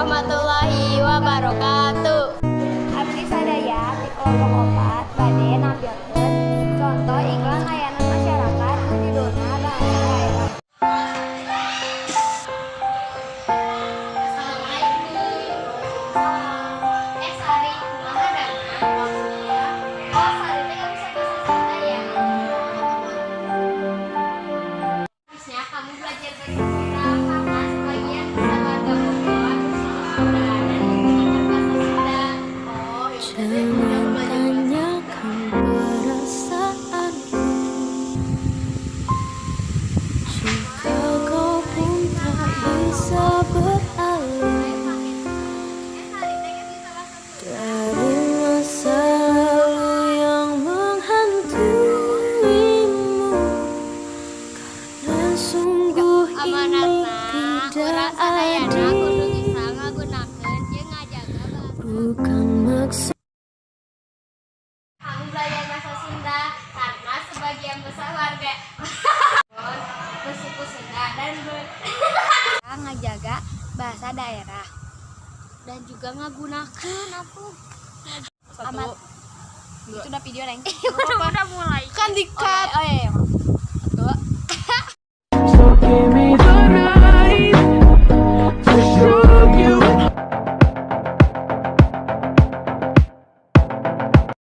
Warahmatullahi wabarakatuh. Abdi sadaya ti kelompok 4 bade nampilkeun contoh iklan layanan masyarakat nu judulna bahasa daerah. Assalamualaikum. Eh, Sari, kumaha damang? Oh, Sari teh nggak bisa bahasa Sunda ya? Harusnya kamu belajar bahasa Sunda karena sebagian besar warga Bogor bersuku Sunda dan menggunakan bahasa Sunda. Oh, ya udah deh, Jangan aku belajar bahasa Sunda. Tanyakan perasaanku jika kau pun tak bisa beralih Eh, Sari teh nggak bisa bahasa Sunda. dari masa lalu yang menghantuimu, karena sungguh ini Amanatna tidak urang sadayana adil. Kudu bisa ngagunakeun jeung ngajaga bahasa. Bukan maksud Kamu belajar bahasa Sunda karena sebagian besar warga bersuku Sunda dan Ngajaga bahasa daerah. Dan juga ngagunakeun atuh. Satu. Amat. Dua. Itu udah video, Neng. Udah mulai. Kan di cut. Oh, iya.